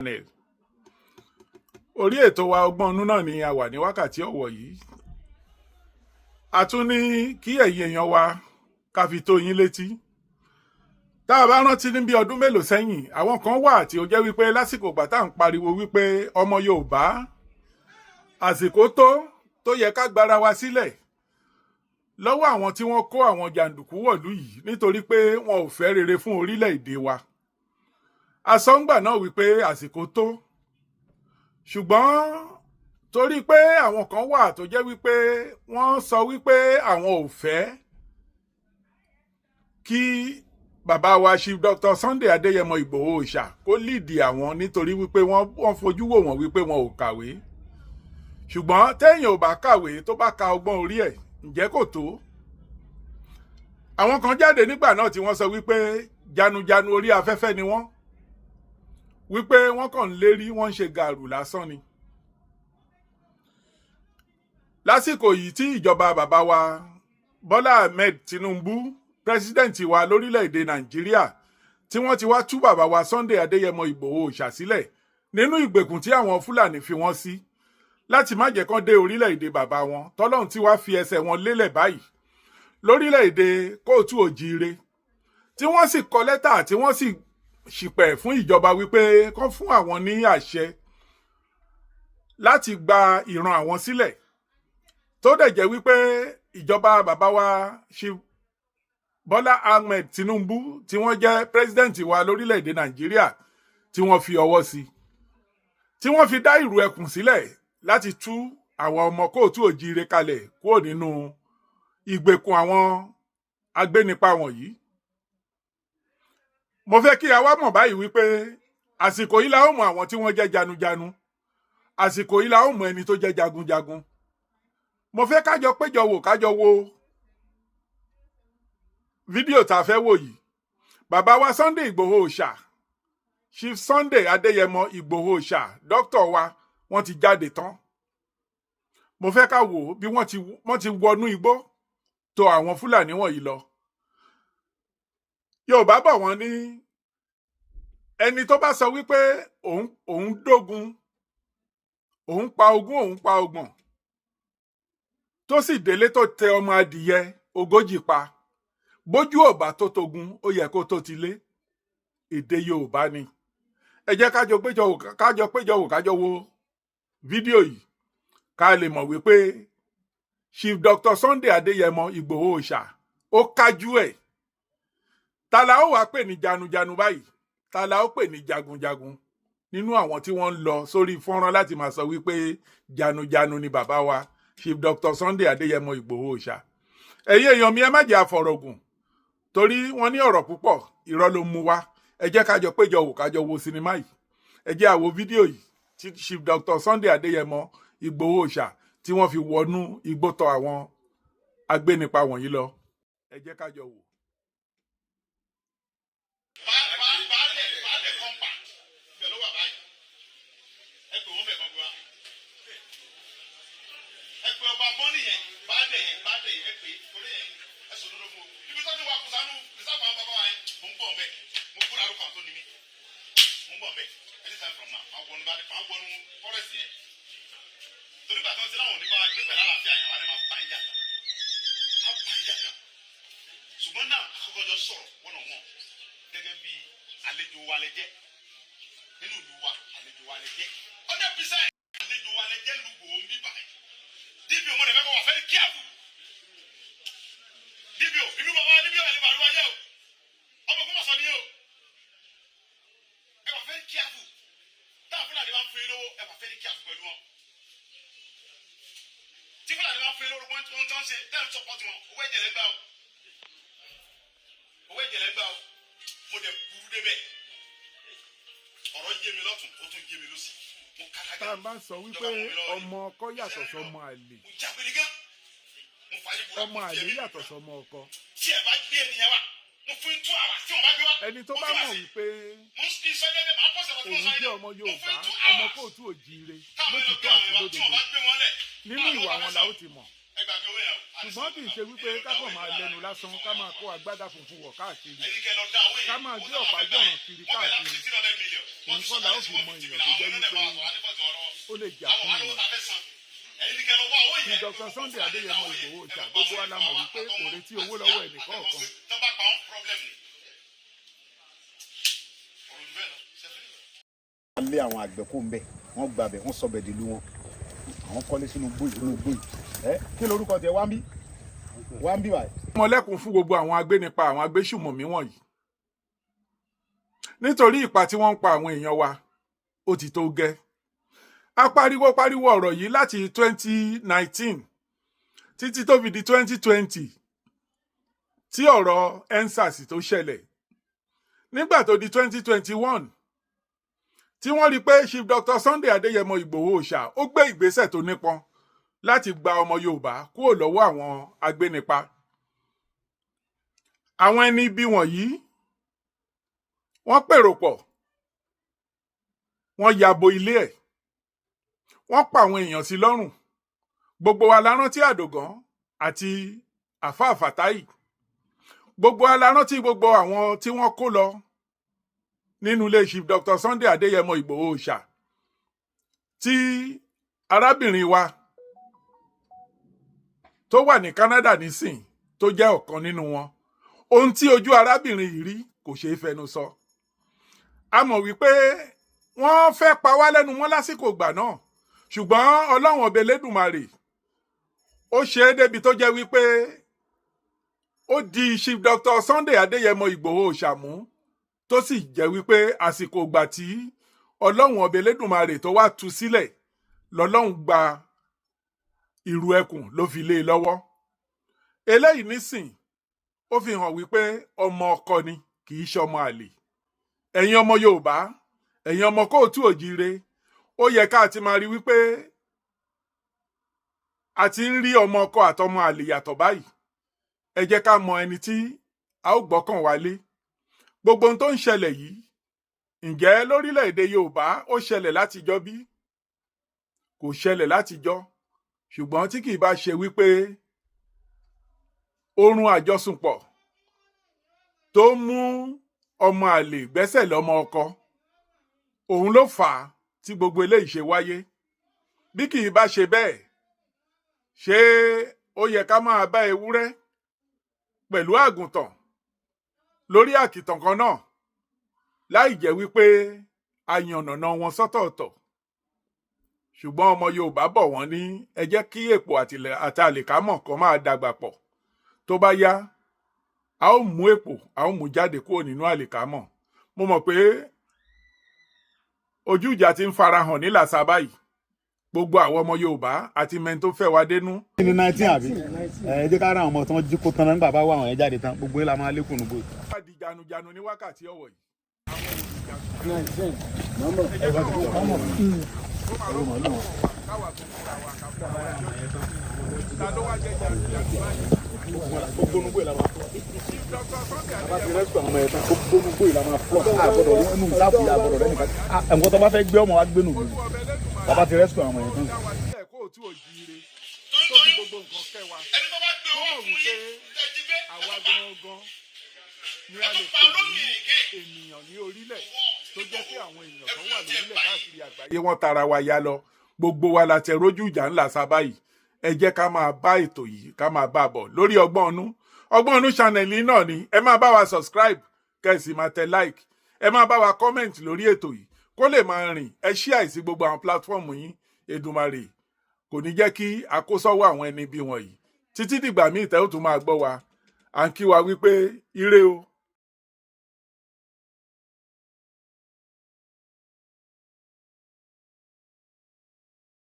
Channel. Orí ètò wa Ọgbọ́n Inú náà ni a wà ní wákàtí ọ̀wọ̀ yìí. A tún ní kí ẹ̀yin èèyàn wa ká fi tó yín létí. Tá a bá rántí, ní bí ọdún mélòó sẹ́yìn, àwọn kan wà tí ó jẹ́ wípé lásìkò ìgbà tá à ń pariwo wípé ọmọ Yorùbá, àsìkò tó yẹ ká gbára wa sílẹ̀ lọ́wọ́ àwọn tí wọ́n kó àwọn jàǹdùkú wọ̀lú yìí, nítorí pé wọn ò fẹ́ rere fún orílẹ̀-èdè wa. A sọ ńgbà náà wípé àsìkò tó, ṣùgbọ́n torí pé àwọn kan wà tó jẹ́ wípé wọ́n sọ wípé àwọn ò fẹ́ kí bàbá wa Chief Dr. Sunday Adéyẹmọ Ìgbòho Òòṣà kó lead àwọn, nítorí wípé wọ́n fojú wò wọ́n wípé wọn ò kàwé. Ṣùgbọ́n téèyàn ò bá kàwé, tó bá ka ọgbọ́n orí ẹ̀, ǹjẹ́ kò tó? Àwọn kan jáde nígbà náà tí wọ́n sọ wípé janujanu orí afẹ́fẹ́ ni wọ́n, wípé wọ́n kàn ń lérí, wọ́n ń ṣe gàrú lásán ni. Lásìkò yìí tí ìjọba bàbá wa Bọ́lá Ahmed Tinubu, president wa lórílẹ̀‐èdè Nàìjíríà, tí wọ́n ti wá tú bàbá wa Sunday Adéyẹmọ Ìgbòho Òòṣà sílẹ̀ nínú ìgbèkùn tí àwọn Fúlàní fi wọ́n sí láti má jẹ́ kán dé orílẹ̀-èdè bàbá wọn, tọ́lọ́run tí wàá fi ẹsẹ̀ wọn lélẹ̀ báyìí lórílẹ̀-èdè kóòtù òjíire, tí wọ́n sì kọ lẹ́tà, tí wọ́n sì ṣìpẹ̀ fún ìjọba wípé kán fún àwọn ní àṣẹ láti gba ìran àwọn sílẹ̀, tó dẹ̀ jẹ́ wípé ìjọba bàbá wa ṣe Bọ́lá Ahmed Tinubu, tí wọ́n jẹ́ president wa lórílẹ̀‐èdè Nàìjíríà, tí wọ́n fi ọwọ́ sí, tí wọ́n fi dá ìrù ẹkùn sílẹ̀ láti tú àwọn ọmọ kóòtù òjíire kalẹ̀ kúrò nínú ìgbèkùn àwọn agbénipa wọ̀nyí. Mo fẹ́ kí a wá mọ̀ báyìí wípé àsìkò yìí la ó mọ àwọn tí wọ́n jẹ́ janujanu, àsìkò yìí la ó mọ ẹni tó jẹ́ jagunjagun. Mo fẹ́ kájọ péjọ wò, kájọ wo fídíò tá a fẹ́ wò yìí. Bàbá wa Sunday Ìgbòho Òòṣà, Chief Sunday Adéyẹmọ Ìgbòho Òòṣà, dókítà wa, wọ́n ti jáde tán. Mo fẹ́ ká wò ó bí wọ́n ti wọnú igbó tó àwọn Fúlàní wọ̀nyí lọ. Yorùbá bọ̀, wọ́n ní ẹni tó bá sọ wípé òun dógun, òun pa 20, òun pa 30, tó sì délé tó tẹ ọmọ adìyẹ 40 pa, bójú ọba tó togun, ó yẹ kó tó ti lé. Èdè Yorùbá ni. Ẹ jẹ́ kájọ péjọ wò, kájọ péjọ wò, kájọ wo fídíò yìí, ká lè mọ̀ wípé Chief Dr. Sunday Adéyẹmọ Ìgbòho Òòṣà, ó kájú ẹ̀. Ta la ó wàá pè ní janujanu báyìí? Ta la ó pè ní jagunjagun nínú àwọn tí wọ́n ń lọ sórí fọ́nrán láti máa sọ wípé janujanu ni bàbá wa Chief Dr. Sunday Adéyẹmọ Ìgbòho Òòṣà? Ẹ̀yin èèyàn mi, ẹ má jẹ́ àfọ̀rọ̀gùn, torí wọ́n ní ọ̀rọ̀ púpọ̀, irọ́ ló mú wá. Ẹ jẹ́ kájọ péjọ wò, kájọ wo sinimá yìí. Ẹ jẹ́ àwo fídíò yìí tí Chief Dr. Sunday Adéyẹmọ Ìgbòho Òòṣà tí wọ́n fi wọnú igbó tọ̀ àwọn agbénipa wọ̀nyí lọ. Ẹ jẹ́ kájọ wò. Baálẹ̀ compound ibẹ̀ ló wà báyìí. Ẹ pè wọ́n bẹ̀ kan gbé wa. Ẹ pè ọba bọ́ọ̀nì yẹn, baálẹ̀ yẹn, baálẹ̀ yẹn, ẹ pè torí yẹn, ẹ sọ lódò fún o. Ibi tó ti wà kùsànù rìsáàfù àwọn bàbá wa yẹn, mò ń bọ̀ mbẹ́. Mo kúrò àrùkọ àwọn tó ní mi, mò ń bọ̀ mbẹ́ anytime from now. Máa wọnú baálẹ̀, máa wọnú forest yẹn, torí gbàtọ́ tí láwọn ò ní bá wa gbé pẹ̀lú àlàáfíà yẹn, àwọn á máa bá yín jà gan, á bá yín jà gan. Ṣùgbọ́n náà, àkọ́kọ́ jọ sọ̀rọ̀ one on one gẹ́gẹ́ bí àlejò wa lẹ jẹ́ nínú ìlú wa. Àlejò wa lẹ jẹ́ 100%, àlejò wa lẹ jẹ́ ìlú Ìgbòho ń bí báyìí. DPO, mo dẹ̀ fẹ́ kó wà very careful. DPO, ìlú bàbá DPO ẹ̀ lè bàlúwa jẹ́ o. Ọmọ Ògbómọ̀ṣọ́ ni o. Ẹ wà very careful. Táwọn Fúlàní bá ń fún yín lówó, ẹ wà very careful pẹ̀lú wọn. Tí Fúlàní bá ń fún yín lówó, wọ́n tó ń ṣe tẹ́ ń support wọn, owó ẹ̀jẹ̀ lẹ́gbàá o, owó ẹ̀jẹ̀ lẹ́gbàá o. Mo dẹ̀ burú débẹ̀. Ọ̀rọ̀ yé mi lọ́tún, ó tún yé mi lọ́sì. Mo kára Tá a bá ń sọ wípé ọmọ ọkọ yàtọ̀ sọmọ àlè, Mo jágbére gan, mo fàáyé búra. ọmọ àlè yàtọ̀ sọmọ ọkọ. Tí ẹ bá gbé ẹnìyẹn wá, mo fún 2 hours. Tí wọn bá gbé wá, Ẹni tó bá mọ̀ wípé mo ń fi sọ́jọ́ bẹ́ẹ̀, máa pọ̀ sọ̀rọ̀ tí mo òun sọ jẹ́ yẹn. ọmọ Mo Yorùbá, fún two ọmọ hours. kóòtù òjíire, Táwọn lótìtọ́ èèyàn àti gbé wọn wá, tí wọn lódodo, bá gbé wọn lẹ̀, nínú ìwà wọn la ó ti mọ̀. Ẹ Gbàgbé owó yẹn o. Ṣùgbọ́n kì í ṣe wípé ká kàn máa lẹ́nu lásán, ká máa kó agbádá funfun wọ̀ káàkiri, Ẹ̀yin kẹ́ lọ dá owó yẹn. ká máa gbé ọ̀pá jọ̀ràn kiri Wọ́n bẹ̀rẹ̀ láti káàkiri. 300 million. Òun kọ́ la ó fi mọ èèyàn tó jẹ́ wípé ó lè jà Àwọn fún alówó ìyàn. ta fẹ́ san. Ẹ̀yin ní kẹ́ lọ wá owó Tí yẹn. Dr. Sunday Adéyẹmọ Ìgbòho Òòṣà, gbogbo wa la mọ̀ wípé kò retí owó lọ́wọ́ ẹnìkọ̀ọ̀kan. Tọ́ bá pa ọ́n, problem ni. Ọ̀rọ̀ jù bẹ́ẹ̀ lọ. Ṣẹ́fẹ́. Wọ́n lé àwọn àgbẹ̀ kó ń bẹ̀, wọ́n gba bẹ̀, wọ́n sọ bẹ̀ dìlú wọn. Àwọn kọ́lé sínú gbóyè, sínú gbóyè. Ẹ kí lorúkọ tiẹ̀? Wá ń bí, wá ń bí báyìí. Mọ̀lẹ́kùn fún gbogbo àwọn agbénipa, àwọn agbésùmọ̀mí wọ̀nyí, nítorí ìpa tí wọ́n ń pa àwọn èèyàn wa, ó ti tó gẹ́. A pariwo pariwo ọ̀rọ̀ yìí láti 2019 títí tó fi di 2020 tí ọ̀rọ̀ EndSARS tó ṣẹlẹ̀. Nígbà tó di 2021 tí wọ́n rí i pé Chief Dr. Sunday Adéyẹmọ Ìgbòho Òòṣà ó gbé ìgbésẹ̀ tó nípọn láti gba ọmọ Yorùbá kúrò lọ́wọ́ àwọn agbénipa, àwọn ẹni ibi wọ̀nyí, wọ́n pèrò pọ̀, wọ́n ya bo ilé ẹ̀, wọ́n pa àwọn èèyàn sí lọ́rùn. Gbogbo wa la rántí Àdògán àti Àfáà Fàtáì. Gbogbo wa la rántí gbogbo àwọn tí wọ́n kó lọ nínú ilé Chief Dr. Sunday Adéyẹmọ Ìgbòho Òòṣà, tí arábìnrin wa tó wà ní Canada nísìn tó jẹ́ ọ̀kan nínú wọn. Ohun tí ojú arábìnrin yìí rí kò ṣeé fẹnu sọ. A mọ̀ wípé wọ́n fẹ́ pa wá lẹ́nu mọ́ lásìkò ìgbà náà, ṣùgbọ́n Ọlọ́run ọbẹ̀ Elédùmarè ó ṣe é débi tó jẹ́ wípé ó di Chief Dr. Sunday Adéyẹmọ Ìgbòho Òòṣà mú, tó sì jẹ́ wípé àsìkò ìgbà tí Ọlọ́run ọbẹ̀ Elédùmarè tó wá tú sílẹ̀ lọ́lọ́run gba ìrù ẹkùn ló fi lé e lọ́wọ́. Eléyìí nísìn ó fi hàn wípé ọmọ ọkọ ni, kì í ṣọmọ àlè. Ẹ̀yin ọmọ Yorùbá, ẹ̀yin ọmọ káàárọ̀ oòjíire, ó yẹ ká ti máa rí wípé a ti ń rí ọmọ ọkọ àtọmọ àlè yàtọ̀ báyìí. Ẹ jẹ́ ká mọ ẹni tí a ó gbọ́kàn wálé. Gbogbo ohun tó ń ṣẹlẹ̀ yìí, ǹjẹ́ lórílẹ̀‐èdè Yorùbá ó ṣẹlẹ̀ látijọ́ bí? Kò ṣẹlẹ̀ látijọ́. Ṣùgbọ́n tí kì í bá ṣe wípé oorun àjọsùnpọ̀ tó mú ọmọ àlè gbẹ́sẹ̀ lọ́mọ ọkọ, òun ló fà á tí gbogbo eléyìí ṣe wáyé. Bí kì í bá ṣe bẹ́ẹ̀, ṣé ó yẹ ká máa bá ewúrẹ́ pẹ̀lú àgùntàn lórí àkìtàn kan náà láì jẹ́ wípé a yànnàná wọn sọ́tọ̀ọ̀tọ̀? Ṣùgbọ́n ọmọ Yorùbá bọ̀, wọ́n ní ẹ jẹ́ kí èpò àti àlìkámọ̀ kan máa dàgbà pọ̀, tó bá yá, a ó mú èpò, a ó mú jáde kúrò nínú àlìkámọ̀. Mo mọ̀ pé ojú ìjà ti ń farahàn ní làṣà báyìí. Gbogbo àwọn ọmọ Yorùbá àti mẹ́ni tó fẹ́ wa dénú. Ní 19 àbí ẹ jẹ́ ká ra àwọn ọmọ tí wọ́n jí kó tán náà. Nígbà bá wà àwọn yẹn jáde tán, gbogbo yín la máa lékùn nùgbò. Wá di janujanu ní wákàtí ọ̀wọ̀ yìí. Ẹ jẹ́ ká Ó máa rọ́pò káwa tó fúnra wa ká fúnra wa jọ. Ta ló wá jẹ́ janujanu báyìí? Gbogbo nùgbò yìí la máa fọ́. Chief Dr. Sunday Bá ti Adéyẹmọ rescue àwọn ọmọ yẹn tán, gbogbo nùgbò yìí la máa fọ́. Àgbọ̀dọ̀ rí inú sáfù yìí, àgbọ̀dọ̀ rẹ nìkan. Nǹkan tó bá fẹ́ gbé ọmọ wa gbé nùgbò yìí. Olú ọbẹ̀ Elédùmarè Bàbá ti rescue àwọn ọmọ yẹn tán. dá wa sílẹ̀ káàárọ̀ oòjíire, Torí tó fi torí gbogbo nǹkan kẹ́ wa, ẹni tó bá gbé tó owó mọ̀ fún wípé yín tẹ́ jí gbé, ẹ àwa tó pa gangan ni a ẹ lè tó pa pè olómi ní ègé. ènìyàn ní orílẹ̀, tó jẹ́ pé àwọn èèyàn tó wà lórílẹ̀ káàkiri àgbáyé, wọ́n tara wa ya lọ. Gbogbo wa la tẹ rójú ìjà ńlá sábà yìí. Ẹ jẹ́ ká máa bá ètò yìí, ká máa bá a bọ̀ lórí Ọgbọ́n Ọnú, Ọgbọ́n Ọnú channel yìí náà ni. Ẹ máa bá wa subscribe, kẹ́ ẹ sì máa tẹ like, ẹ máa bá wa comment lórí ètò yìí kó lè máa rìn. Ẹ share sí gbogbo àwọn platform yín. Èdùmàrè kò ní jẹ́ kí a kó sọ́wọ́ àwọn ẹni bí wọ̀nyí. Títí dìgbà míì tẹ́ ó tún máa gbọ́ wa, à ń kí wa wípé ire o.